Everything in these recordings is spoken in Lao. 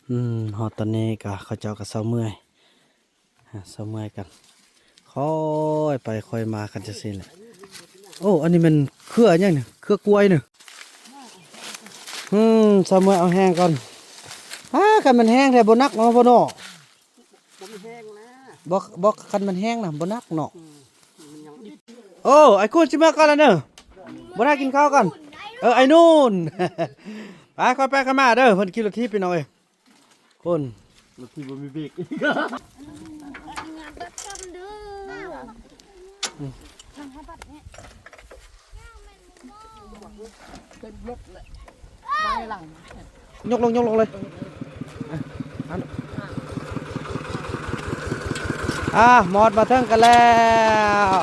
ອືມ ຮອດຕອນນີ້ກະເຂົາເຈົ້າກະເຊົາເມື່ອຍ ເຊົາເມື່ອຍກັນ ຄ່ອຍໄປຄ່ອຍມາກັນຈັ່ງຊີ້ແຫຼະ. ໂອ້ ອັນນີ້ແມ່ນເຄືອຫຍັງນີ້? ເຄືອກ້ວຍນີ້. ອືມ ເຊົາເມື່ອຍເອົາແຮງກ່ອນ. ອ້າ ຄັນມັນແຮງແທ້ບໍ່ໜັກເນາະພໍ່ເນາະ. ບໍ່ມີແຮງນະ. ບໍ່ ບໍ່ ຄັນມັນແຮງນະບໍ່ໜັກເນາະ. ອືມ ມັນຍັງ ໂອ້ ໄອ້ກູນຊິເມືອກ່ອນລະເດີ ບໍ່ໄດ້ກິນເຂົ້າກ່ອນ. ເອີ ໄອ້ນູນ ໄປ ຄ່ອຍໄປຄ່ອຍມາເດີ. ເພິ່ນຂີ່ລົດຖີບ ພີ່ນ້ອງເອີຍ. ພຸ້ນ ລົດຖີບບໍ່ມີເບຣກ. ຍົກລົງ ຍົກລົງເລີຍ. ອ່າ ມອດມາເຖິງກັນແລ້ວ.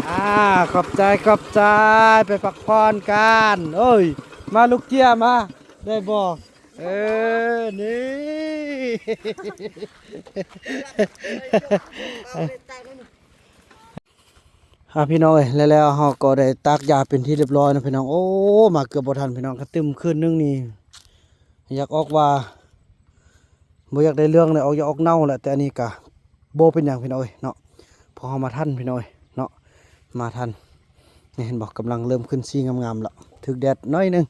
ອ່າ ຂອບໃຈ ຂອບໃຈ ໄປພັກຜ່ອນກັນ. ໂອ້ຍ ມາລູກເຈ້ຍ ມາ ໄດ້ບໍ່? ເອີ ນີ້ ອ່າ ພີ່ນ້ອງເອີຍ ແລ້ວໆ ເຮົາກໍໄດ້ຕາກຢາເປັນທີ່ຮຽບຮ້ອຍເນາະພີ່ນ້ອງ. ໂອ້ ມາເກືອບບໍ່ທັນພີ່ນ້ອງ. ກະຕື່ມຄືນໜຶ່ງນີ້ ຢາກອອກວ່າ ບໍ່ຢາກໄດ້ເລື່ອງເລີຍ ອອກຢາກອອກເນົ່າແຫຼະ. ແຕ່ອັນນີ້ກະບໍ່ເປັນຫຍັງພີ່ນ້ອງເອີຍເນາະ ເພາະເຮົາມາທັນພີ່ນ້ອງເອີຍເນາະ ມາທັນ. ນີ້ເຫັນບໍ່ ກຳລັງເລີ່ມຂຶ້ນສີງາມໆ ລະ ຖືກແດດໜ້ອຍໜຶ່ງ.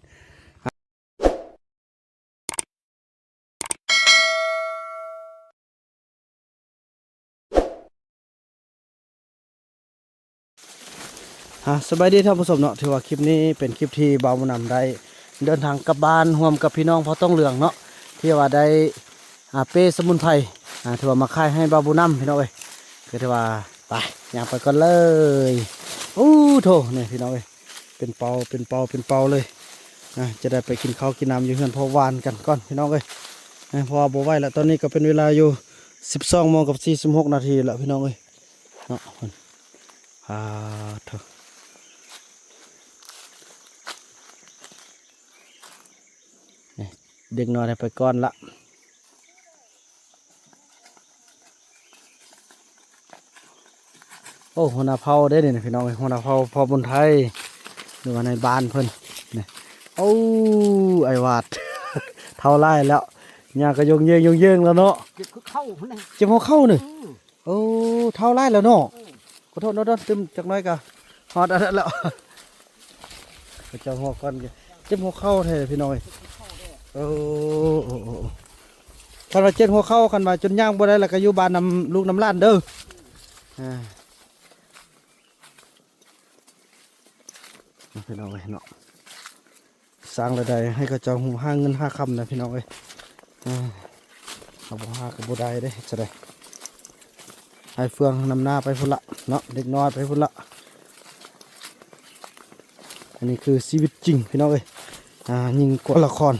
ອ່າ ສະບາຍດີທ່ານຜູ້ຊົມເນາະ. ຖືວ່າຄລິບນີ້ເປັນຄລິບທີ່ບ່າວບຸນນຳໄດ້ເດີນທາງກັບບ້ານຮ່ວມກັບພີ່ນ້ອງເຜົ່າຕົງເຫຼືອງເນາະ ທີ່ວ່າໄດ້ ອ່າ ເປ້ສະໝຸນໄພ ອ່າ ຖືວ່າມາຂາຍໃຫ້ບ່າວບຸນນຳ ພີ່ນ້ອງເອີຍ. ກໍຖືວ່າໄປ ຍ່າງໄປກ່ອນເລີຍ. ໂອ້ໂທ້ ນີ້ພີ່ນ້ອງເອີຍ ເປັນເປົາ ເປັນເປົາ ເປັນເປົາເລີຍ. ອ່າ ຈະໄດ້ໄປກິນເຂົ້າກິນນ້ຳຢູ່ເຮືອນພໍ່ຫວານກັນກ່ອນພີ່ນ້ອງເອີຍ ເພາະວ່າບໍ່ໄຫວລະ. ຕອນນີ້ກໍເປັນເວລາຢູ່ສິບສອງໂມງກັບສີ່ສິບຫົກນາທີລະພີ່ນ້ອງເອີຍເນາະ. ອ່າ ໂທ້ ນີ້ ເດັກນ້ອຍໄດ້ໄປກ່ອນລະ. ໂອ້ ຫົວໜ້າເຜົ່າເດ້ນີ້ພີ່ນ້ອງເອີຍ ຫົວໜ້າເຜົ່າພໍ່ບຸນໄທ ຫຼືວ່ານາຍບ້ານເພິ່ນນີ້. ໂອ້ ອ້າຍຫວາດ ເຖົ້າຫຼາຍແລ້ວ ຍ່າງກະຍົງເຢງຍົງເຢງແລ້ວເນາະ. ເຈັບຫົວເຂົ່າພຸ້ນນະ ເຈັບຫົວເຂົ່ານີ້. ອືມ ໂອ້ ເຖົ້າຫຼາຍແລ້ວເນາະ. ອືມ ຂໍໂທດເນາະ ຕື່ມຈັກໜ້ອຍກະຮອດອັນນັ້ນແລ້ວ. ເຂົາເຈົ້າຮອກກ່ອນ ເຈັບຫົວເຂົ່າແທ້ພີ່ນ້ອງເອີຍ. ໂອ້ ໂອ້ ໂອ້ ຄັນວ່າເຈັບຫົວເຂົ່າ ຄັນວ່າຈົນຍ່າງບໍ່ໄດ້ລະກະຢູ່ບ້ານນຳລູກນຳຫຼານເດີ. ອ່າ ພີ່ນ້ອງເອີຍເນາະ ສ້າງລາຍໄດ້ໃຫ້ເຂົາເຈົ້າຫາເງິນຫາຄຳນະພີ່ນ້ອງເອີຍ. ອ່າ ເຮົາບໍ່ຫາກໍບໍ່ໄດ້ເດ້ ເຮັດຈັ່ງໃດ. ອ້າຍເຟືອງນຳໜ້າໄປພຸ້ນລະເນາະ ເດັກນ້ອຍໄປພຸ້ນລະ. ອັນນີ້ຄືຊີວິດຈິງພີ່ນ້ອງເອີຍ ອ່າ ຍິ່ງກວ່າລະຄອນ.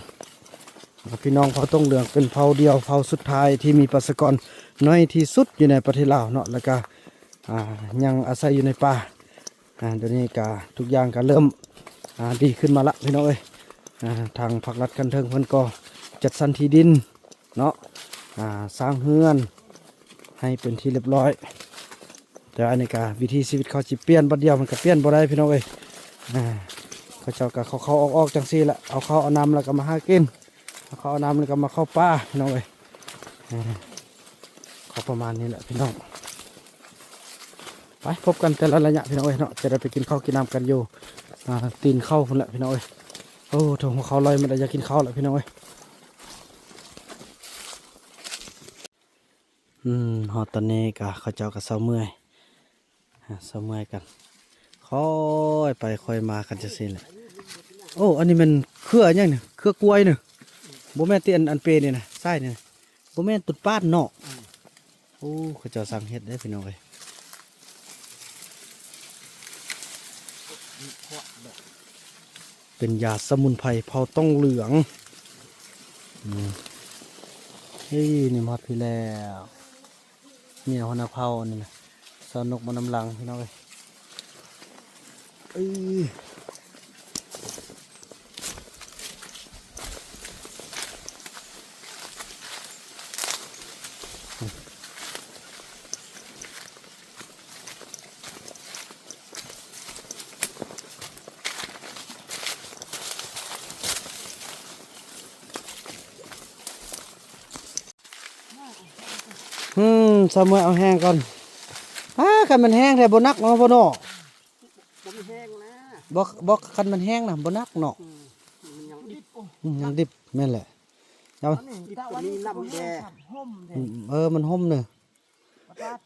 ພີ່ນ້ອງເຜົ່າຕົງເຫຼືອງເປັນເຜົ່າດຽວ ເຜົ່າສຸດທ້າຍທີ່ມີປະຊາກອນໜ້ອຍທີ່ສຸດຢູ່ໃນປະເທດລາວເນາະ ແລ້ວກະ ອ່າ ຍັງອາໄສຢູ່ໃນປ່າ. ອ່າ ດຽວນີ້ກະທຸກຢ່າງກະເລີ່ມ ອ່າ ດີຂຶ້ນມາລະພີ່ນ້ອງເອີຍ. ອ່າ ທາງພາກລັດຂັ້ນເທິງເພິ່ນກໍຈັດສັນທີ່ດິນເນາະ ອ່າ ສ້າງເຮືອນໃຫ້ເປັນທີ່ຮຽບຮ້ອຍ. ແຕ່ອັນນີ້ກະວິຖີຊີວິດເຂົາຊິປ່ຽນບາດດຽວມັນກະປ່ຽນບໍ່ໄດ້ພີ່ນ້ອງເອີຍ. ອ່າ ເຂົາເຈົ້າກະເຂົ້າໆອອກໆຈັ່ງຊີ້ລະ ເອົາເຂົ້າເອົານ້ຳແລ້ວກະມາຫາກິນ ເອົາເຂົ້າເອົານ້ຳແລ້ວກະມາເຂົ້າປ່າພີ່ນ້ອງເອີຍ. ອ່າ ກໍປະມານນີ້ແຫຼະພີ່ນ້ອງ. ໄປພົບກັນແຕ່ລະໄລຍະພີ່ນ້ອງເອີຍເນາະ ຈະໄດ້ໄປກິນເຂົ້າກິນນ້ຳກັນຢູ່ ອ່າ ຕີນເຂົ້າພຸ້ນແຫຼະພີ່ນ້ອງເອີຍ. ໂອ້ ໂທ້ ຫົວເຂົ່າລອຍໝົດລະ ຢາກກິນເຂົ້າລະພີ່ນ້ອງເອີຍ. ອືມ ຮອດຕອນນີ້ກະເຂົາເຈົ້າກະເຊົາເມື່ອຍ ອ່າ ເຊົາເມື່ອຍກັນ ຄ່ອຍໄປຄ່ອຍມາກັນຈັ່ງຊີ້ແຫຼະ. ໂອ້ ອັນນີ້ແມ່ນເຄືອຫຍັງນີ້? ເຄືອກ້ວຍນີ້ ບໍ່ແມ່ນຕິ ອັນ ອັນເປນີ້ນະ ຊ້າຍນີ້ນະ ບໍ່ແມ່ນຕົ້ນປານເນາະ. ອືມ ໂອ້ ເຂົາເຈົ້າສັ່ງເຮັດເດ້ພີ່ນ້ອງເອີຍ. ເປັນຢາສະໝຸນໄພເຜົ່າຕ້ອງເຫຼືອງ. ອືມ ເຮີ້ຍ ນີ້ມາຮອດພີ້ແລ້ວ. ເມຍຫົວໜ້າເຜົ່ານີ້ນະ ຊາວນົກມານຳຫຼັງພີ່ນ້ອງເອີຍ. ເອີ ໂ ຊາວເມື່ອຍເອົາແຮງກ່ອນ. ອ້າ ຄັນມັນແຮງແທ້ບໍ່ໜັກເນາະພໍ່ເນາະ. ບໍ່ມີແຮງນະ. ບໍ່ ບໍ່ ຄັນມັນແຮງນະບໍ່ໜັກເນາະ. ອືມ ມັນຍັງດິບ. ອືມ ຍັງດິບ ແມ່ນແຫຼະ. ເອົາ ມັນມີນ້ຳແດ່. ອືມ ເອີ ມັນຫົ່ມເນີ. ປາດຕາດ ເ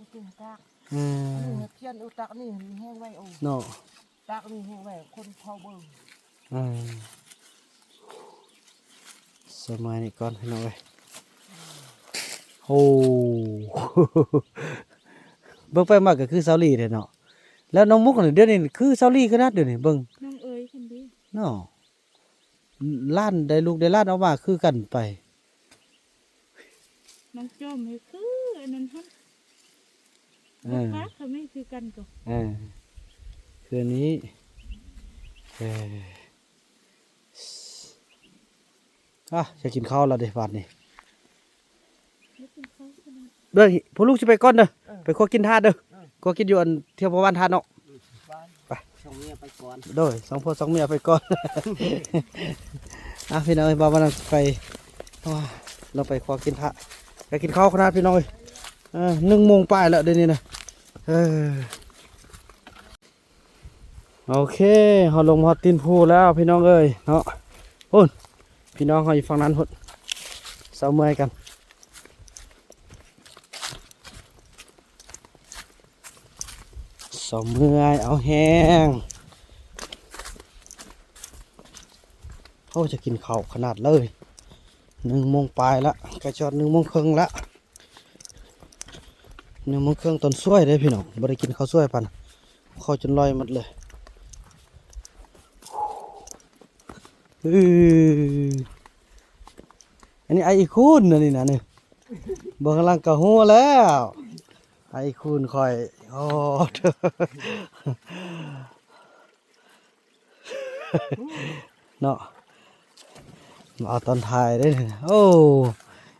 ອີ ອັນນີ້ຂຽນຢູ່ຕັກນີ້ແຮງໄວໂອເນາະ. ຕັກນີ້ແຮງໄວ ຄົນເຝົ້າເບິ່ງ. ເອີ ສະໄໝນີ້ກ່ອນພີ່ນ້ອງເອີຍ. ໂອ້ ເບິ່ງໄປມາກໍຄືສາວລີແທ້ເນາະ. ແລ້ວນ້ອງມຸກນີ້ ດຽວນີ້ຄືສາວລີຂະໜາດ ດຽວນີ້ເບິ່ງ ນ້ອງເອີຍ ເພິ່ນເດ້ເນາະ. ຫຼານໄດ້ລູກໄດ້ຫຼານອອກມາຄືກັນໄປ. ນ້ອງຈອມນີ້ຄືອັນນັ້ນຫັ້ນ. ເອີ ບໍ່ປາກກໍມີຄືກັນກໍ ເອີ ຄືອັນນີ້. ເອີ ອ່ະ ຈະກິນເຂົ້າແລ້ວເດ້ບາດນີ້. ໄປກິນເຂົ້າກັນນະ. ເດີ ພວກລູກຊິໄປກ່ອນເດີ. ເອີ ໄປຄົວກິນທາດເດີ. ເອີ ຄົວກິນຢູ່ອັນທ່ຽວພະວານທາດເນາະ. ອືມ ໄປ ໄປ ສອງເມຍໄປກ່ອນ. ໂດຍ ສອງຜົວສອງເມຍໄປກ່ອນ. ອ່ະ ພີ່ນ້ອງເອີຍ ບ່າວວັນນະໄປ ລາວໄປຄົວກິນທາດ ໄປກິນເຂົ້າຂະໜາດພີ່ນ້ອງເອີຍ. ເອີ ໜຶ່ງໂມງປາຍແລ້ວດຽວນີ້ນະ. ເອີ ໂອເຄ ເຮົາລົງມາຮອດຕີນພູແລ້ວພີ່ນ້ອງເອີຍເນາະ. ພຸ້ນ ພີ່ນ້ອງເຮົາຢູ່ຝັ່ງນັ້ນພຸ້ນ ເຊົາເມື່ອຍກັນ. ເຊົາເມື່ອຍເອົາແຮງ. ໂອ້ ຈະກິນເຂົ້າຂະໜາດເລີຍ. ໜຶ່ງໂມງປາຍລະ ໃກ້ຈອດໜຶ່ງໂມງເຄິ່ງລະ. ໜຶ່ງໂມງເຄິ່ງຕອນສວຍເດ້ພີ່ນ້ອງ ບໍ່ໄດ້ກິນເຂົ້າສວຍປານ ເຂົ້າຈົນລອຍໝົດເລີຍ. ອື ອັນນີ້ໄອອີຄູນ ອັນນີ້ນະ ນີ້ ເບິ່ງຫຼັງກະຮູ້ແລ້ວ ໄອອີຄູນຂ້ອຍ. ໂອ້ ເນາະ ມາເອົາຕອນທ້າຍເດ້. ໂອ້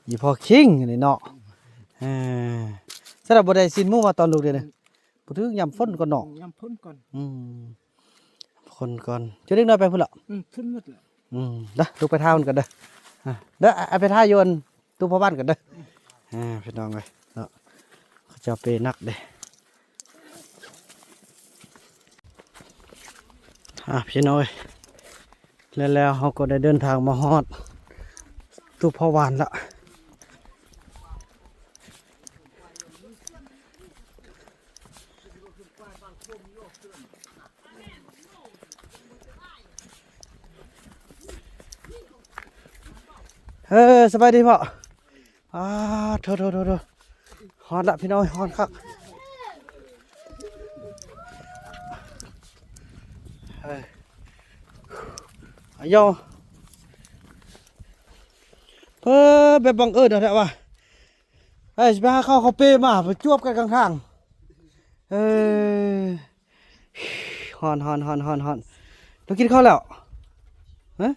ອີພໍ່ຄິງນີ້ເນາະ. ເອີ ສະນັ້ນບໍ່ໄດ້ຊີ້ນໝູມາຕອນລູກເດ້. ບໍ່ຖືກຍາມຝົນກ່ອນເນາະ ຍາມຝົນກ່ອນ. ອືມ ຝົນກ່ອນ. ເຈົ້າເດັກນ້ອຍໄປພຸ້ນລະ. ອືມ ຂຶ້ນໝົດລະ. ອືມ ເດີ ລູກໄປຖ້າມັນກ່ອນເດີ. ອ່າ ເດີ ໄປຖ້າຢູ່ອັນ ຕູ້ພໍ່ບ້ານກ່ອນເດີ. ອ່າ ພີ່ນ້ອງເອີຍເນາະ ເຂົາເຈົ້າເປໜັກເດ້. ອ່າ ພີ່ນ້ອງເອີຍ ແລ້ວ ແລ້ວເຮົາກໍໄດ້ເດີນທາງມາຮອດຕູ້ພໍ່ຫວານລະ. ເອີ ສະບາຍດີພໍ່. ອ່າ ໂທໆໆໆ ຮ້ອນລະພີ່ນ້ອງ ຮ້ອນຄັກ. ເອີ ອາຍົ ເອີ ແບບບັງເອີນເນາະ ແທ້ວ່າ ເອີ ຊິໄປຫາເຂົ້າ ເຂົ້າເປມາ ໄປຈວບກັນກາງທາງ. ເອີ ຮ້ອນໆໆໆ ຕ້ອງກິນເຂົ້າແລ້ວ. ຮະ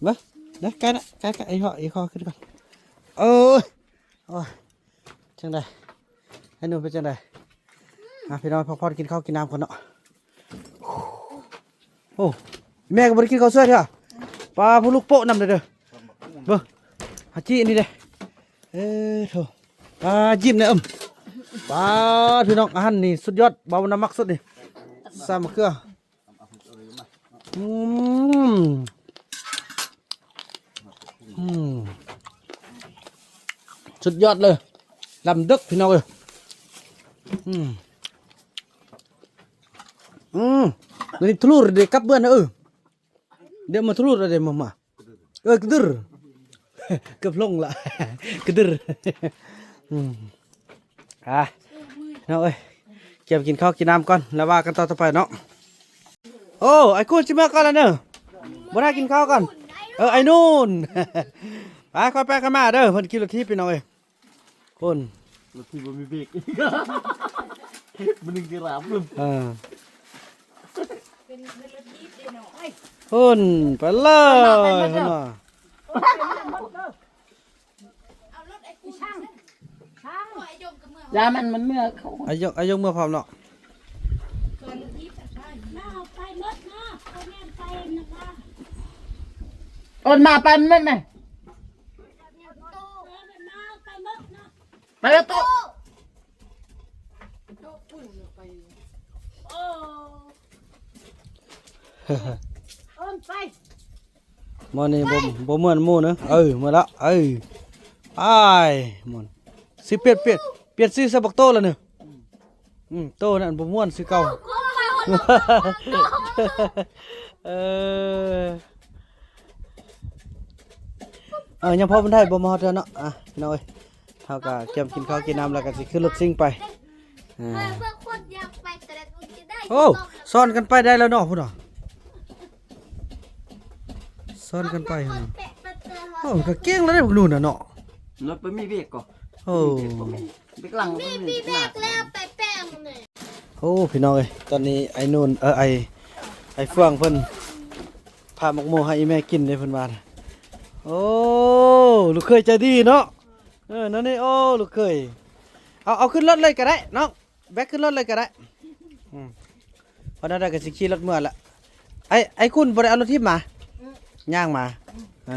ເບິ່ງ ເດີ ໃກ້ລະ ໃກ້ໆ ອີພໍ່ ອີພໍ່ຂຶ້ນກ່ອນ. ໂອ້ຍ ໂອ້ຍ ຈັ່ງໃດ ໄອ້ໜຸ່ມເປັນຈັ່ງໃດ? ອ່ະ ພີ່ນ້ອງ ພັກຜ່ອນ ກິນເຂົ້າກິນນ້ຳກ່ອນເນາະ. ໂອ້ ແມ່ກໍບໍ່ໄດ້ກິນເຂົ້າຊ່ວຍເທື່ອ. ປາ ຜູ້ລູກໂປະນຳເດີ ເບິ່ງ ຫາຈີ້ອັນນີ້ເດ້. ເອີ ໂທ ປາ ຍິ້ມແດ່ ເອີ ປາ ພີ່ນ້ອງ ອາຫານນີ້ສຸດຍອດ ບ່າວນຳມັກສຸດນີ້ ຊຳມະເຂືອ. ອືມ ອືມ ສຸດຍອດເລີຍ ລຳເດິກພີ່ນ້ອງເອີຍ. ອືມ ອືມ ດຽວນີ້ທະລຸເດ້ ກັບເບືອນເອີ ດຽວມາທະລຸເດ້ ມາ ມາ ເອີ ກະດຶດ ເກືອບລົງລະ ກະດຶດ. ອືມ ອ່າ ພີ່ນ້ອງເອີຍ ກຽມກິນເຂົ້າກິນນ້ຳກ່ອນ ແລ້ວວ່າກັນຕໍ່ ຕໍ່ໄປເນາະ. ໂອ້ ໄອ້ຄູນຊິເມືອກ່ອນລະເນີ ບໍ່ໄດ້ກິນເຂົ້າກ່ອນ. ເອີ ໄອ້ນູນ ໄປ ຄ່ອຍໄປຄ່ອຍມາເດີ ເພິ່ນຂີ່ລົດຖີບ ພີ່ນ້ອງເອີຍ. ພຸ້ນ ລົດທີ່ບໍ່ມີເບຣກ ມັນຍັງຊິລາບ. ເອີ ເປັນລົດຖີບເດ້ເນາະ. ພຸ້ນ ໄປເລີຍ ເອົາລົດໄອ້ຄູນ ຢ່າມັນ ມັນເມືອເຂົາ. ອາຍົ ອາຍົ ເມືອພ້ອມເນາະ. ເອີ້ນມາໄປມັນແມ່. ເອີ ມັນມາ ໄປແລ້ວໂຕະ ໂຕະປຸ້ນໄປ ໂອ້ ເອີ້ນໄປ ໝໍນີ້ບໍ່ ບໍ່ມ່ວນໝູ່ເນາະ ເອີ ເມື່ອລະ ເອີ ອ້າຍ ມ່ວນ ຊິປ່ຽນ ປ່ຽນ ປ່ຽນຊື່ໃສ່ບັກໂຕະລະນີ້ ອືມ ໂຕະນັ້ນບໍ່ມ່ວນຄືເກົ່າ ເອີ ເອີ ຍັງພໍບຸນໄທບໍ່ມາຮອດເທື່ອເນາະ ອ່ະ ພີ່ນ້ອງເອີຍ ເຮົາກະກຽມກິນເຂົ້າກິນນ້ຳ ແລ້ວກະຊິຂຶ້ນລົດຊິງໄປ ອ່າ ໂອ້ ຊ້ອນກັນໄປໄດ້ແລ້ວເນາະ ພຸ້ນນະ ຊ້ອນກັນໄປຫັ້ນນະ ໂອ້ ມັນກະເກັ່ງແລ້ວເດ້ພວກໜູນນະເນາະ ລົດບໍ່ມີເບຣກກໍ ໂອ້ ເບຣກບໍ່ມີ ເບຣກຫຼັງບໍ່ມີ ມີເບຣກແລ້ວໄປແປງແດ່ ໂອ້ ພີ່ນ້ອງເອີຍ ຕອນນີ້ໄອ້ນູນ ເອີ ໄອ້ ໄອ້ເຟືອງເພິ່ນ ພາໝາກໂມໃຫ້ອີ່ແມ່ກິນເດ້ເພິ່ນວ່າ ໂອ້ ລູກເຂີຍໃຈດີເນາະ ເອີ ນັ້ນນີ້ ໂອ້ ລູກເຂີຍ ເອົາ ເອົາຂຶ້ນລົດເລີຍກະໄດ້ນ້ອງ ແບກຂຶ້ນລົດເລີຍກະໄດ້ ອືມ ພໍແນວໃດກະຊິຂີ່ລົດເມືອລະ ໄອ້ ໄອ້ຄຸນບໍ່ໄດ້ເອົາລົດຖີບມາ ອືມ ຍ່າງມາ ອືມ ເອີ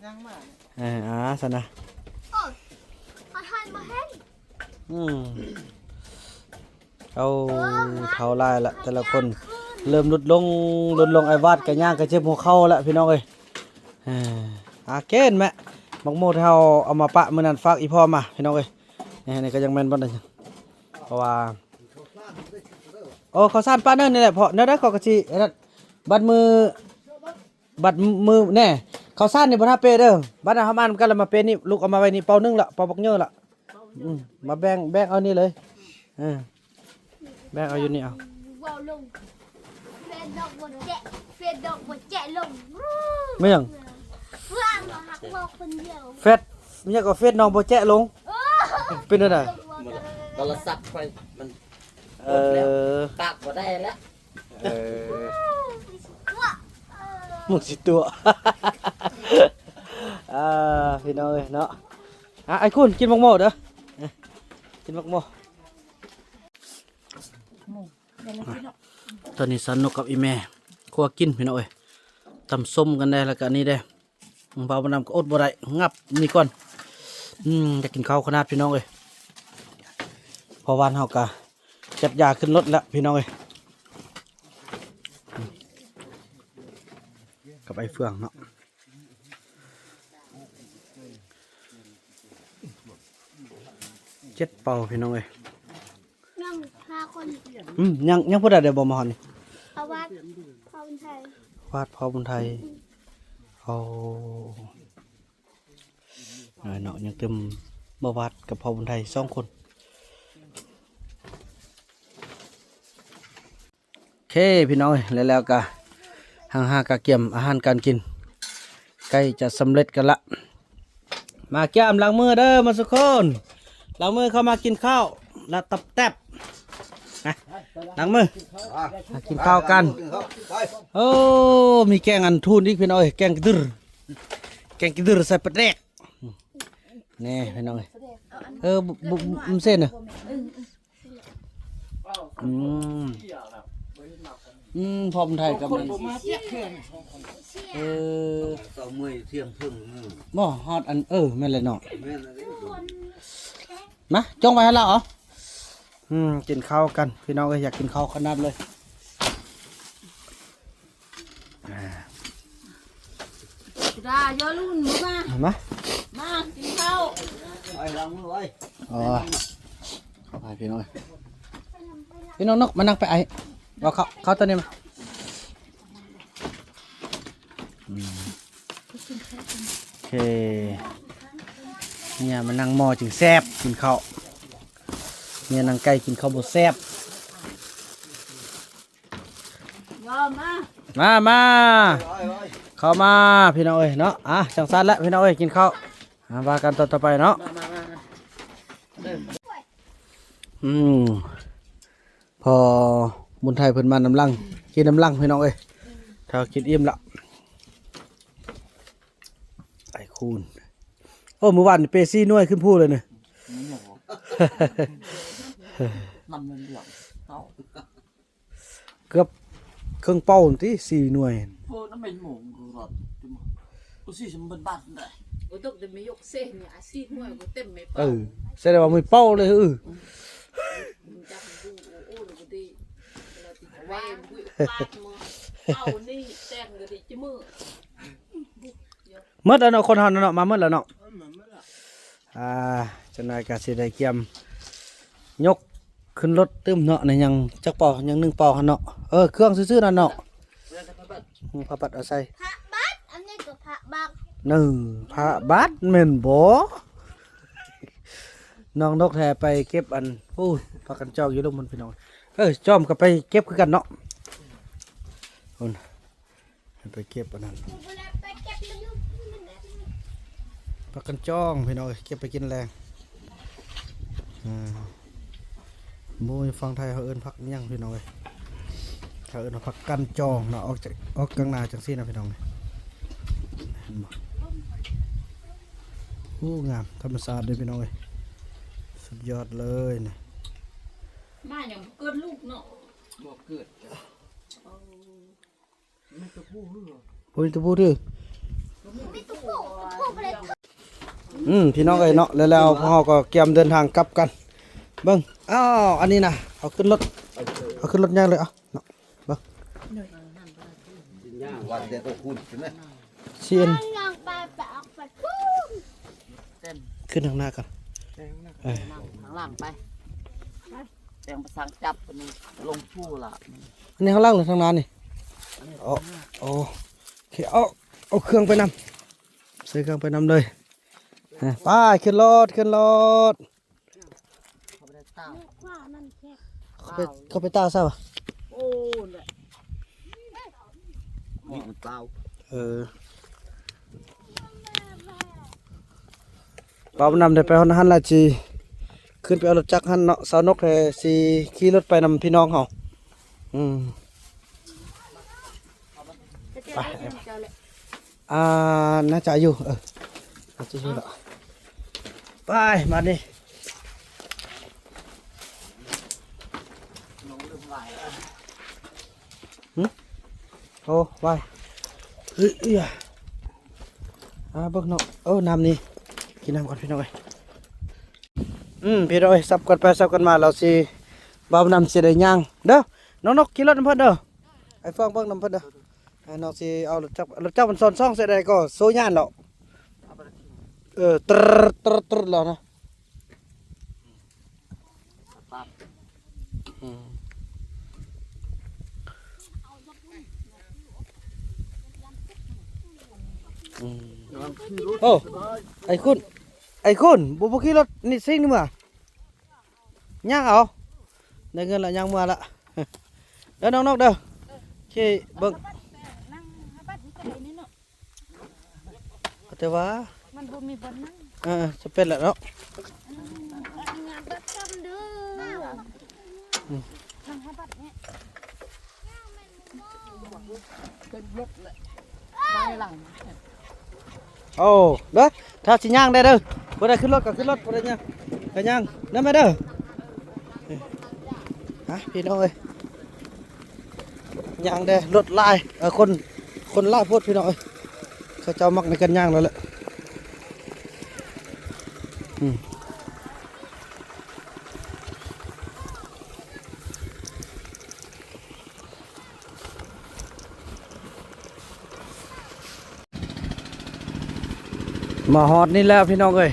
ຍ່າງມາ ເອີ ອ່າ ຊັ້ນນະ ໂອ້ຍ ອາຫານບໍ່ແຫ້ງ ອືມ ເອົາ ເຖົ້າຫຼາຍລະ ແຕ່ລະຄົນເລີ່ມຫຼຸດລົງ ຫຼຸດລົງ ໄອ້ວາດກະຍ່າງກະເຈັບຫົວເຂົ່າລະ ພີ່ນ້ອງເອີຍ ເອີ ອາ ເກນແມະ ໝາກໂມທີ່ເຮົາເອົາມາປະມື້ນັ້ນ ຝາກອີ່ພໍ່ມາ ພີ່ນ້ອງເອີຍ ນີ້ ນີ້ກະຍັງແມ່ນບໍ່ໄດ້ ເພາະວ່າ ໂອ້ ເຂົ້າສານປະເນີ່ນນີ້ແຫຼະ ເພາະແນວໃດເຂົາກະຊິ ອັນນັ້ນ ບັດມື້ ບັດມື້ ແນ່ ເຂົ້າສານນີ້ບໍ່ຖ້າເປເດີ ບັດນັ້ນເຮົາມານຳກັນລະມາເປນີ້ ລູກເອົາມາໄວ້ນີ້ ເປົາໜຶ່ງລະ ເປົາບັກເຍີລະ ອືມ ມາແບ່ງ ແບ່ງເອົານີ້ເລີຍ ເອີ ແບ່ງເອົາຢູ່ນີ້ເອົາ ເວົ້າລົງ ເຟດດອກບໍ່ແຈະ ເຟດດອກບໍ່ແຈະລົງ ແມ່ນຫຍັງ ເພື່ອນມາຮັກເວົ້າຄົນດຽວ ເຟດ ມີຫຍັງກໍເຟດນ້ອງບໍ່ແຈະລົງ ເອີ ເປັນແນວໃດ ໂທລະສັບຂ້ອຍມັນ ເອີ ປາກບໍ່ໄດ້ແລ້ວ ເອີ ມຶງຊິຕົວະ ອ່າ ພີ່ນ້ອງເອີຍເນາະ ອ່ະ ໄອ້ຄຸນ ກິນໝາກໂມເດີ ກິນໝາກໂມ ຕອນນີ້ສາວນົກກັບອີ່ແມ່ຄົວກິນ ພີ່ນ້ອງເອີຍ ຕຳສົ້ມກັນແດ່ ແລ້ວກະອັນນີ້ແດ່ ບ່າວບຸນນຳກະອົດບໍ່ໄດ້ ງັບນີ້ກ່ອນ ອືມ ຢາກກິນເຂົ້າຂະໜາດ ພີ່ນ້ອງເອີຍ ເພາະວ່າເຮົາກະຈັດຢາຂຶ້ນລົດແລ້ວ ພີ່ນ້ອງເອີຍ ກັບໄອ້ເຟືອງເນາະ ເຈັດເປົາ ພີ່ນ້ອງເອີຍ ຍັງຫ້າຄົນ ອືມ ຍັງ ຍັງຜູ້ໃດໄດ້ບໍ່ມາຮອດນີ້ ປະຫວັດ ພໍ່ບຸນໄທ ປະຫວັດ ພໍ່ບຸນໄທ ໂອ້ ເອີ ເນາະ ຍັງຕື່ມ ປະຫວັດກັບພໍ່ບຸນໄທສອງຄົນ. ເຄ ພີ່ນ້ອງເອີຍ ແລ້ວ ແລ້ວກະ ທາງເຮົາກະກຽມອາຫານການກິນ ໃກ້ຈະສຳເລັດກັນລະ ມາກຽມລ້າງມືເດີໝົດທຸກຄົນ ລ້າງມືເຂົ້າມາກິນເຂົ້າລະຕັບແຕັບ ນະ ລ້າງມື ມາກິນເຂົ້າກັນ ໂອ້ ມີແກງອັນທູນອີກ ພີ່ນ້ອງເອີຍ ແກງກະດື ແກງກະດືໃສ່ປາແດກ ນີ້ ພີ່ນ້ອງເອີຍ ເອີ ບໍ່ ບໍ່ ບໍ່ເຊັນນະ ອືມ ອືມ ພໍ່ບຸນໄທກຳລັງ ເອີ ເຊົາເມື່ອຍທ່ຽງເຄິ່ງ ບໍ່ຮອດອັນ ເອີ ແມ່ນແຫຼະເນາະ ແມ່ນແລ້ວເດ້ ມາ ຈົ່ງໄວ້ໃຫ້ລາວເອົາ ອືມ ກິນເຂົ້າກັນ ພີ່ນ້ອງເອີຍ ຢາກກິນເຂົ້າຂະໜາດເລີຍ ອ່າ ດາ ຢ່າລຸ້ນ ມາ ມາ ມາກິນເຂົ້າ ໄປລ້າງມືໄວ້ ອໍ ຂໍອະໄພພີ່ນ້ອງເອີຍ ພີ່ນ້ອງນົກ ມານັ່ງໄປໄອ ເອົາເຂົ້າ ເຂົ້າໂຕນີ້ມາ ອືມ ໂອເຄ ເມຍມານັ່ງໝໍ້ຈຶ່ງແຊບ ກິນເຂົ້າ ເມຍນັ່ງໃກ້ກິນເຂົ້າບໍ່ແຊບ ມາ ມາ ມາ ເຂົ້າມາ ພີ່ນ້ອງເອີຍເນາະ ອ່ະ ຈັ່ງຊັ້ນແຫຼະ ພີ່ນ້ອງເອີຍ ກິນເຂົ້າ ອ່າ ວ່າກັນຕອນຕໍ່ໄປເນາະ ມາ ມາ ມາ ອືມ ພໍ່ບຸນໄທເພິ່ນມານຳຫຼັງ ກິນນຳຫຼັງ ພີ່ນ້ອງເອີຍ ຖ້າກິນອີ່ມລະ ໄອ້ຄູນ ໂອ້ ມື້ວານນີ້ເປສີ່ໜ່ວຍຂຶ້ນພູເລີຍນີ້ ມັນເປັນຫຍັງ ເອົາ ເກືອບເຄິ່ງເປົ້າຫັ້ນຕິ ສີ່ໜ່ວຍ ໂອ້ ນັ້ນແມ່ນໂມງ ກໍລອດ ກໍສີ່ສິບເປັນບາດໄດ້ ບໍ່ຕົກແຕ່ແມ່ຍົກເຊນນີ້ ອາຊີດມວຍກໍເຕັມແມ່ເປົ້າ. ເອີ ສະແດງວ່າມວຍເປົ້າເລີຍ. ເອີ ໝົດແລ້ວເນາະ ຄົນເຮົາເນາະ ມາໝົດແລ້ວເນາະ. ອ່າ ຈັກໜ້ອຍກໍຊິໄດ້ກຽມຍົກຂຶ້ນລົດຕື່ມເນາະ. ໃນຍັງຈັກເປົາ ຍັງໜຶ່ງເປົາຫັ້ນເນາະ. ເອີ ເຄື່ອງຊື່ໆນັ້ນເນາະ. ອືມ ຜ້າບັດເອົາໃສ່ ຜ້າບັດ ອັນນີ້ກໍຜ້າບັດ ເອີ ຜ້າບັດແມ່ນບໍ່? ນ້ອງນົກແທ້ໄປເກັບອັນ ໂອ້ ພາກັນຈອງຢູ່ລຸ່ມພຸ້ນ ພີ່ນ້ອງ. ເອີ ຈອມກໍໄປເກັບຄືກັນເນາະ. ພຸ້ນ ໃຫ້ໄປເກັບອັນນັ້ນ ໄປເກັບ ພາກັນຈອງ ພີ່ນ້ອງເອີຍ ເກັບໄປກິນແລງ. ອ່າ ໝູ່ຢູ່ຝັ່ງໄທເຮົາເອີ້ນຜັກຫຍັງ ພີ່ນ້ອງເອີຍ? ເຮົາເອີ້ນວ່າຜັກກັນຈອງເນາະ. ອອກຈາກ ອອກກາງໜ້າຈັ່ງຊີ້ນະ ພີ່ນ້ອງເອີຍ. ເຫັນບໍ່? ໂອ້ ງາມ ທຳມະຊາດເດ້ ພີ່ນ້ອງເອີຍ ສຸດຍອດເລີຍນະ. ມາຫຍັງບໍ່ເກີດລູກເນາະ? ບໍ່ເກີດ. ບໍ່ມີຕົວຜູ້ເດີ. ອືມ ພີ່ນ້ອງເອີຍເນາະ ແລ້ວ ແລ້ວພວກເຮົາກໍກຽມເດີນທາງກັບກັນ. ເບິ່ງ ອ້າວ ອັນນີ້ນະ ເອົາຂຶ້ນລົດ ເອົາຂຶ້ນລົດຍ່າງເລີຍ ເອົາເນາະ ເບິ່ງ ຊິເອັນ ຂຶ້ນທາງໜ້າກ່ອນ ເອີ ທາງຫຼັງໄປ. ແຕ່ງໄປທາງຈັບ ອັນນີ້ລົງພູລະ. ອັນນີ້ທາງຫຼັງຫຼືທາງໜ້ານີ້? ໂອເຄ ເອົາ ເອົາເຄື່ອງໄປນຳ ໃສ່ເຄື່ອງໄປນຳເລີຍ. ໄປ ຂຶ້ນລົດ ຂຶ້ນລົດ. ເຂົາໄປ ເຂົາໄປຕາກຊະວະ? ໂອ້ ແຫຼະ ເອີ. ບ່າວບຸນນຳໄດ້ໄປຮອດຫັ້ນລະ ຊິຂຶ້ນໄປເອົາລົດຈັກຫັ້ນເນາະ. ສາວນົກແທ້ຊິຂີ່ລົດໄປນຳພີ່ນ້ອງເຮົາ. ອືມ ໄປ ອ່າ ໜ້າຈະຢູ່ ເອີ ໜ້າຈະຢູ່ລະ. ໄປ ບາດນີ້ ຫຶ? ໂອ້ ໄວ ເອີຍ ອ່າ ເບິ່ງເນາະ. ເອີ ນ້ຳນີ້ ກິນນ້ຳກ່ອນພີ່ນ້ອງເອີຍ. ອືມ ພີ່ນ້ອງເອີຍ ສັບກັນໄປສັບກັນມາ ລາວຊິ ບ່າວບຸນນຳຊິໄດ້ຍ່າງເດີ. ນ້ອງນົກຂີ່ລົດນຳເພິ່ນເດີ ໄອ້ຟອງເບິ່ງນຳເພິ່ນເດີ. ອ່າ ນ້ອງຊິເອົາລົດຈັກ ລົດຈັກມັນຊ້ອນຊ່ອງໃສ່ໄດ້ກໍໂຊຍານແລ້ວ. ເອີ ຕຣດ ຕຣດ ຕຣດ ແລ້ວນະ. ອືມ ອືມ ໂອ້ ໄອ້ຄຸນ ໄອ້ຄຸນ ບໍ່ ບໍ່ຂີ່ລົດນີ້ຊິງນີ້ມາ ຍ່າງເອົາ ໄດ້ເງິນລະ ຍ່າງເມືອລະ ເດີນ້ອງນົກເດີ ຂີ່ເບິ່ງ ແຕ່ວ່າມັນບໍ່ມີບ່ອນນັ່ງ ເອີ ຈະເປັນແຫຼະເນາະ ອືມ ອັນນີ້ບັດຊຳເດີ ອືມ ນັ່ງໃຫ້ບັດນີ້ ຂຶ້ນລົດແຫຼະ ໄປຫຼັງ ໂອ້ ເດີ ຖ້າຊິຍ່າງໄດ້ເດີ ຜູ້ໃດຂຶ້ນລົດກໍຂຶ້ນລົດ ຜູ້ໃດຍ່າງກໍຍ່າງນຳແມ່ເດີ. ຮະ ພີ່ນ້ອງເອີຍ ຍ່າງແດ່ ລົດຫຼາຍ ເອີ ຄົນ ຄົນຫຼາຍໂພດພີ່ນ້ອງເອີຍ ເຂົາເຈົ້າມັກໃນການຍ່າງແລ້ວແຫຼະ ອືມ. ມາຮອດນີ້ແລ້ວພີ່ນ້ອງເອີຍ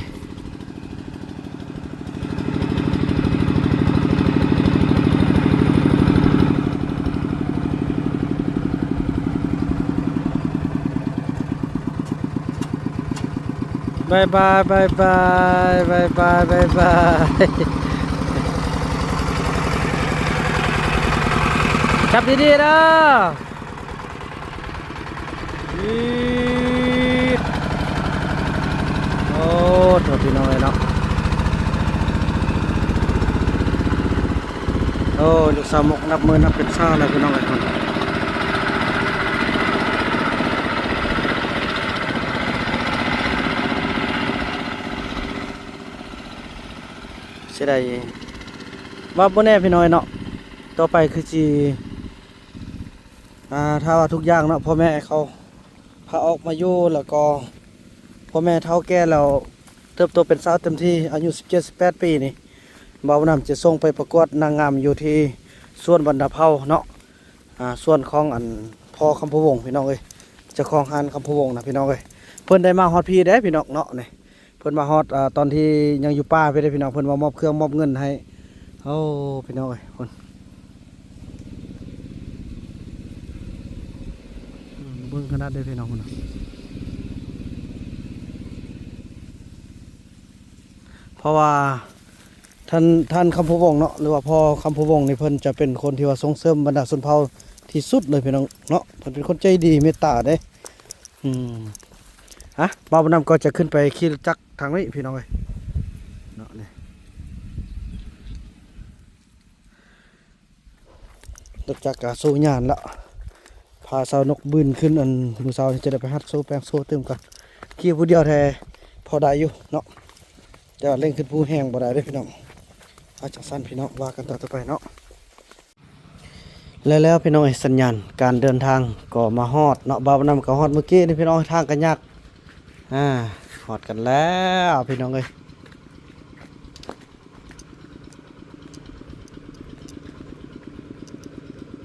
ບາຍບາຍ ບາຍບາຍ ບາຍບາຍ ບາຍບາຍ ຈັບດີໆເດີ. ອີດ ໂອ້ ໂທ້ ພີ່ນ້ອງເອີຍເນາະ ໂອ້ ລູກສາວມົກນັບມື້ນັບເປັນຊາວແລ້ວ ພີ່ນ້ອງເອີຍ ເສຍດາຍ ວ່າບໍ່ແນ່ ພີ່ນ້ອງເອີຍເນາະ ຕໍ່ໄປຄືຊິ ອ່າ ຖ້າວ່າທຸກຢ່າງເນາະ ພໍ່ແມ່ເຂົາພາອອກມາຢູ່ ແລ້ວກໍ ພໍ່ແມ່ເຖົ້າແກ່ແລ້ວ ເຕີບໂຕເປັນສາວເຕັມທີ່ ອາຍຸສິບເຈັດ ສິບແປດປີນີ້ ບ່າວບຸນນຳຈະສົ່ງໄປປະກວດນາງງາມຢູ່ທີ່ສວນບັນດາເຜົ່າເນາະ ອ່າ ສວນຂອງອັນພໍ່ຄຳພູວົງພີ່ນ້ອງເອີຍ ເຈົ້າຂອງຮ້ານຄຳພູວົງນະພີ່ນ້ອງເອີຍ. ເພິ່ນໄດ້ມາຮອດພີ້ເດ້ພີ່ນ້ອງເນາະ ນີ້ ເພິ່ນມາຮອດ ອ່າ ຕອນທີ່ຍັງຢູ່ປ່າພີ້ເດ້ພີ່ນ້ອງ ເພິ່ນມາມອບເຄື່ອງມອບເງິນໃຫ້. ໂອ້ ພີ່ນ້ອງເອີຍ ພຸ້ນ ເບິ່ງຂະໜາດເດ້ພີ່ນ້ອງ ພຸ້ນນະ ເພາະວ່າທ່ານ ທ່ານຄຳພູວົງເນາະ ຫຼືວ່າພໍ່ຄຳພູວົງນີ້ ເພິ່ນຈະເປັນຄົນທີ່ວ່າສົ່ງເສີມບັນດາຊົນເຜົ່າທີ່ສຸດເລີຍພີ່ນ້ອງເນາະ ເພິ່ນເປັນຄົນໃຈດີເມດຕາເດ້. ອືມ ອ່ະ ບ່າວບຸນນຳກໍຈະຂຶ້ນໄປຂີ່ລົດຈັກ ທາງນີ້ພີ່ນ້ອງເອີຍເນາະ ນີ້ ລົດຈັກກະໂຊຍານລະ ພາສາວນົກບືນຂຶ້ນ ອັນມື້ເຊົ້ານີ້ຈະໄດ້ໄປຫັດໂຊແປງໂຊຕື່ມກ່ອນ ຂີ່ຜູ້ດຽວແທ້ພໍໄດ້ຢູ່ເນາະ ແຕ່ວ່າເລັ່ງຂຶ້ນພູແຮງບໍ່ໄດ້ເດ້ພີ່ນ້ອງ. ອາ ຈັ່ງຊັ້ນພີ່ນ້ອງ ວ່າກັນຕໍ່ຕໍ່ໄປເນາະ. ແລ້ວໆ ພີ່ນ້ອງເອີຍ ສັນຍານການເດີນທາງກໍມາຮອດເນາະ ບ່າວນຳກໍຮອດມື້ກີ້ນີ້ພີ່ນ້ອງ ທາງກໍຍາກ ອ່າ ຮອດກັນແລ້ວພີ່ນ້ອງເອີຍ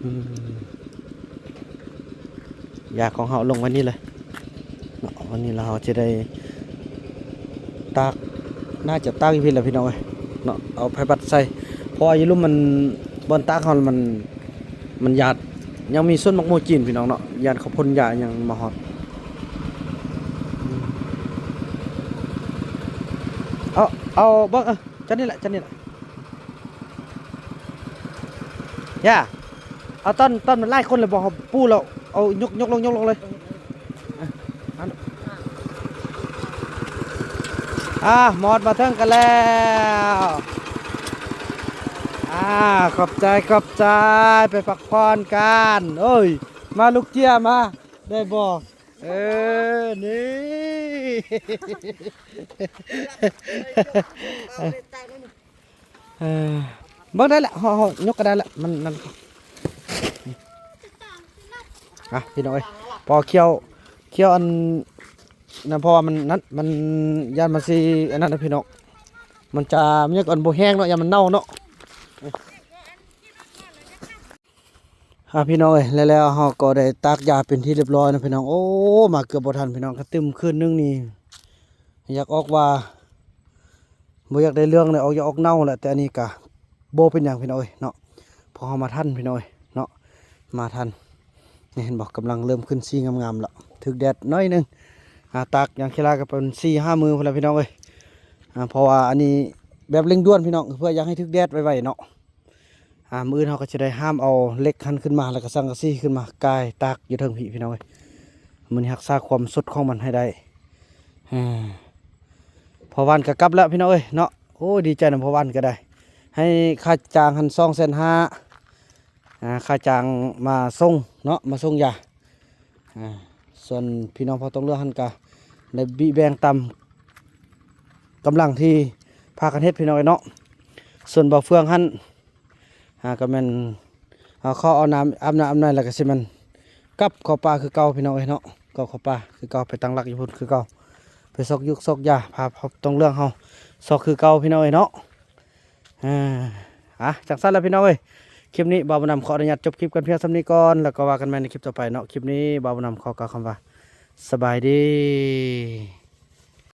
ອືມ ຢາຂອງເຮົາລົງໄວ້ນີ້ເລີຍເນາະ ວັນນີ້ລະເຮົາຈະໄດ້ ຕາກ ໜ້າຈະຕາກຢູ່ພີ້ແຫຼະພີ່ນ້ອງເອີຍເນາະ ເອົາໄຟບັດໃສ່ ເພາະວ່າຢູ່ລຸ່ມມັນ ບ່ອນຕາກເຮົາມັນ ມັນຍາດ ຍັງມີສວນໝາກໂມຈີນພີ່ນ້ອງເນາະ ຢ້ານເຂົາພົ່ນຢາອີ່ຫຍັງມາຮອດ. ເອົາ ເອົາເບິ່ງ ເອີ ຈັ່ງນີ້ແຫຼະ ຈັ່ງນີ້ແຫຼະ. ຢ່າ ເອົາຕອນ ຕອນມັນຫຼາຍຄົນແລ້ວບໍ່ ເຮົາປູແລ້ວ ເອົາຍົກ ຍົກລົງ ຍົກລົງເລີຍ. ອ່າ ມອດມາເຖິງກັນແລ້ວ ອ່າ ຂອບໃຈ ຂອບໃຈ ໄປພັກຜ່ອນກັນ. ໂອ້ຍ ມາລູກເຈ້ຍ ມາ ໄດ້ບໍ່? ເອີ ນີ້ ເອີ ເບິ່ງໄດ້ແຫຼະ ເຮົາ ເຮົາຍົກກໍໄດ້ແຫຼະ ມັນນັ້ນ. ອ່ະ ພີ່ນ້ອງເອີຍ ພໍຂ້ຽວ ຂ້ຽວອັນນັ້ນ ເພາະວ່າມັນນັ້ນ ມັນຢ້ານມັນຊິອັນນັ້ນນະພີ່ນ້ອງ ມັນຈະ ມັນຍັງ ອັນບໍ່ແຫ້ງເນາະ ຢ້ານມັນເນົ່າເນາະ. ອ່າ ພີ່ນ້ອງເອີຍ ແລ້ວ ແລ້ວເຮົາກໍໄດ້ຕາກຢາເປັນທີ່ຮຽບຮ້ອຍເນາະພີ່ນ້ອງ. ໂອ້ ມາເກືອບບໍ່ທັນພີ່ນ້ອງ ກະຕື່ມຄືນໜຶ່ງນີ້ ຢາກອອກວ່າ ບໍ່ຢາກໄດ້ເລື່ອງເລີຍ ອອກ ຢາກອອກເນົ່າແຫຼະ ແຕ່ອັນນີ້ກະບໍ່ເປັນຫຍັງພີ່ນ້ອງເອີຍເນາະ ເພາະເຮົາມາທັນພີ່ນ້ອງເອີຍເນາະ ມາທັນ. ນີ້ເຫັນບໍ່ ກຳລັງເລີ່ມຂຶ້ນສີງາມໆແລ້ວ ຖືກແດດໜ້ອຍໜຶ່ງ. ອ່າ ຕາກຢາງຄີລາກໍເປັນສີ່ຫ້າມື້ພຸ້ນແຫຼະພີ່ນ້ອງເອີຍ. ອ່າ ເພາະວ່າອັນນີ້ແບບເລັ່ງດ່ວນພີ່ນ້ອງ ເພື່ອຢາກໃຫ້ຖືກແດດໄວໆເນາະ. ອ່າ ມື້ອື່ນເຮົາກໍຈະໄດ້ຫາມເອົາເຫຼັກຫັ້ນຂຶ້ນມາ ແລ້ວກໍສັງກະສີຂຶ້ນມາກາຍຕາກຢູ່ເທິງພີ້ພີ່ນ້ອງເອີຍ. ມື້ນີ້ຮັກສາຄວາມສົດຂອງມັນໃຫ້ໄດ້. ອ່າ ພໍ່ຫວານກໍກັບແລ້ວພີ່ນ້ອງເອີຍເນາະ. ໂອ້ ດີໃຈນຳພໍ່ຫວານກໍໄດ້ ໃຫ້ຄ່າຈ້າງຫັ້ນສອງແສນຫ້າ ອ່າ ຄ່າຈ້າງມາສົ່ງເນາະ ມາສົ່ງຢາ. ອ່າ ສ່ວນພີ່ນ້ອງເຜົ່າຕົງເຫຼືອຫັ້ນກະໄດ້ບິແບ່ງຕາມກຳລັງທີ່ພາກັນເຮັດພີ່ນ້ອງເອີຍເນາະ. ສ່ວນບ່າວເຟືອງຫັ້ນ ອ່າ ກໍແມ່ນ ອ່າ ຂໍອາບນ້ຳ ອາບນ້ຳອາບໃນ ແລ້ວກໍຊິແມ່ນກັບເຂົ້າປ່າຄືເກົ່າພີ່ນ້ອງເອີຍເນາະ. ກັບເຂົ້າປ່າຄືເກົ່າ ໄປຕັ້ງຫຼັກຢູ່ພຸ້ນຄືເກົ່າ ໄປຊອກຢູກຊອກຢາ ພາເຜົ່າຕົງເຫຼືອເຮົາຊອກຄືເກົ່າພີ່ນ້ອງເອີຍເນາະ. ອ່າ ອ່ະ ຈັ່ງຊັ້ນລະພີ່ນ້ອງເອີຍ ຄລິບນີ້ບ່າວບຸນນຳຂໍອະນຸຍາດຈົບຄລິບກັນພຽງສ່ຳນີ້ກ່ອນ ແລ້ວກໍວ່າກັນໃໝ່ໃນຄລິບຕໍ່ໄປເນາະ. ຄລິບນີ້ບ່າວບຸນນຳຂໍກ່າວຄຳວ່າ ສະບາຍດີ.